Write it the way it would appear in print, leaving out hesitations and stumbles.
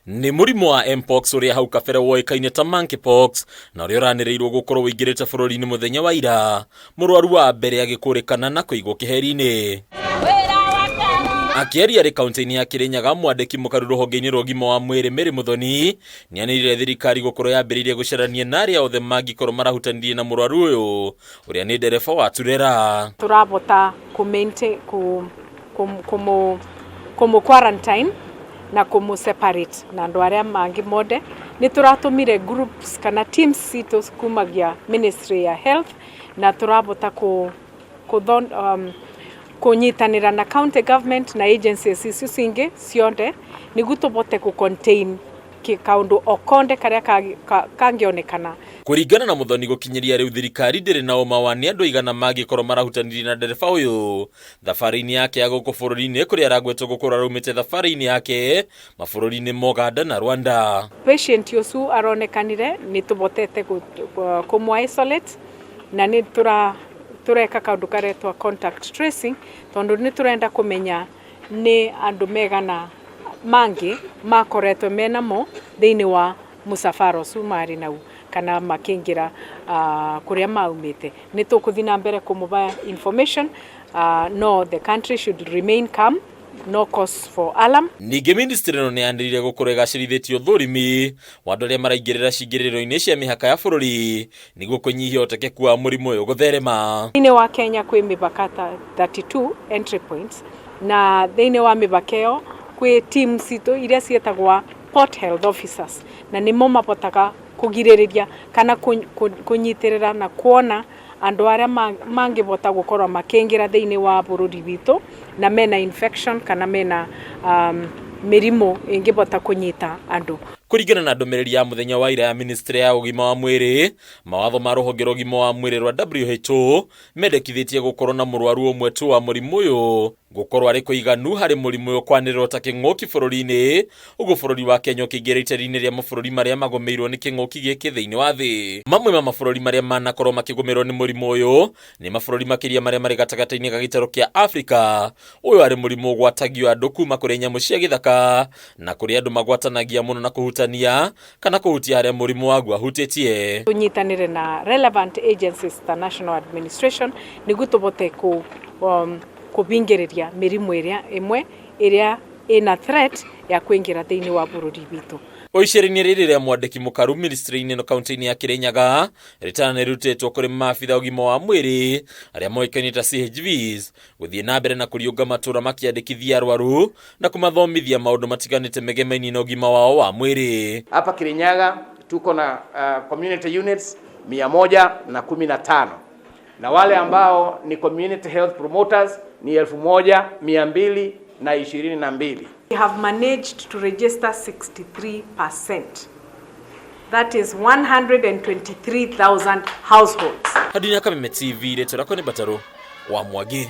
Nĩ mũrimũ wa Mpox ũrĩa hau kabere woĩkaine ta monkeypox na ũrĩa ũranĩrĩirwo gũkorwo ũingĩrĩte bũrũri-inĩ mũthenya wa ira, mũrwaru wa mbere agĩkũrĩkana na kũigwo keheri-inĩ. Akĩaria arĩ kaunti-inĩ ya Kirinyaga, mwandĩki mũkaru rũhonge-inĩ rwa ũgima wa mwĩrĩ Mary Muthoni nĩanĩrĩire thirikari gũkorwo yambĩrĩirie gũcarania na arĩa othe mangĩkorwo marahutanirie na mũrwaru ũyũ ũrĩa nĩ ndereba wa turera. Tũrabota kũ maintain kũ kũmũ kũmũ quarantine na kũmũ separate na andũ arĩa mangĩ mothe. Nĩ tũratũmire groups kana teams citũ kumagia ministry ya health na tũrabota kũ kũnyitanĩra na county government na agencies icio cingĩ cionde nĩguo tũbote kũ contain kaũndũ o konde karĩa kangĩonekana. Kũringana na Muthoni, gũkinyĩria rĩu thirikari ndĩrĩ na ũma wa nĩ andũ aigana mangĩkorwo marahutanirie na ndereba ũyũ thabarĩ-inĩ yake ya gũkũ bũrũri-inĩ, kũrĩa aragwetwo gũkorwo araumĩte thabarĩ-inĩ yake mabũrũri-inĩ ma Uganda na Rwanda. Patient ũcio aronekanire nĩ tũbotete kũmũ isolate na nĩ tũreka kaũndũ karetwa contact tracing, tondũ nĩ tũrenda kũmenya nĩ andũ megana mangĩ makoretwo menamo thĩinĩ wa mũcabara ũcio marĩ nau kana makĩingĩra kũrĩa maumĩte. Nĩ tũkũthiĩ na mbere kũmũba information, no the country should remain calm, no cause for alarm. Ningĩ ministry ĩno nĩ yanĩrĩire gũkorwo ĩgacĩrithĩtie ũthũrimi wa andũ arĩa maraingĩrĩra cingĩrĩro-inĩ cia mĩhaka ya bũrũri nĩguo kũnyihia ũhotekeku wa mũrimũ ũyũ gũtherema. Thĩinĩ wa Kenya kwĩ mĩbaka ta 32 entry points, na thĩinĩ wa mĩbaka ĩyo kwĩ team citũ iria ciĩtagwa port health officers, na nĩmo mabotaga kũgirĩrĩria kana kũnyitĩrĩra na kuona andũ arĩa mangĩbota gũkorwo makĩingĩra thĩinĩ wa bũrũri witũ na mena infection kana mena mĩrimũ ĩngĩbota kũnyita andũ. Kũringana na ndũmĩrĩri ya mũthenya wa ira ya ministry ya ũgima wa mwĩrĩ, mawatho ma rũhonge rwa ũgima wa mwĩrĩ rwa WHO mendekithĩtie gũkorwo na mũrwaru ũmwe tu wa mũrimũ ũyũ gũkorwo arĩ kũiganu harĩ mũrimũ ũyũ kwanĩrĩrwo ta kĩng'ũki bũrũri-inĩ, ũguo bũrũri wa Kenya ũkĩingĩra iteri-inĩ rĩa mabũrũri marĩa magũmĩirwo nĩ kĩng'ũki gĩkĩ thĩinĩ wa thĩ. Mamwe ma mabũrũri marĩa manakorwo makĩgũmĩrwo nĩ mũrimũ ũyũ nĩ mabũrũri makĩria marĩa marĩ gatagatĩ-inĩ ga gĩtarũ kĩa Afrika. Ũyũ arĩ mũrimũ ũgwatagio andũ kuma kũrĩ nyamũ cia gĩthaka na kũrĩ andũ magwatanagia mũno na kũhutania kana kũhutia harĩa mũrimũ waguo ahutĩtie. Tũnyitanĩre na relevant agencies ta national administration nĩguo tũbote kũbingĩrĩria mĩrimũ ĩrĩa ĩmwe ĩrĩa ĩna threat ya kũingĩra thĩinĩ wa bũrũri witũ. O icera-inĩ rĩrĩ rĩa mwandĩki mũkaru ministry-inĩ ĩno kaunti-inĩ ya Kirinyaga, rĩtana nĩ rĩrutĩtwo kũrĩ maabitha ũgima wa mwĩrĩ arĩa moĩkaine ta CHVs gũthiĩ na mbere na kũriũnga matũra makĩandĩkithia arwaru na kũmathomithia maũndũ matiganĩte megemainie na ũgima wao wa mwĩrĩ. Hapa Kirinyaga tuko na community units 115 na wale ambao ni community health promoters ni 1222. We have managed to register 63%. That is 123,000 households. Hadina Kameme TV, rĩtwa rĩakwa nĩ Mbatarũ wa Mwangi.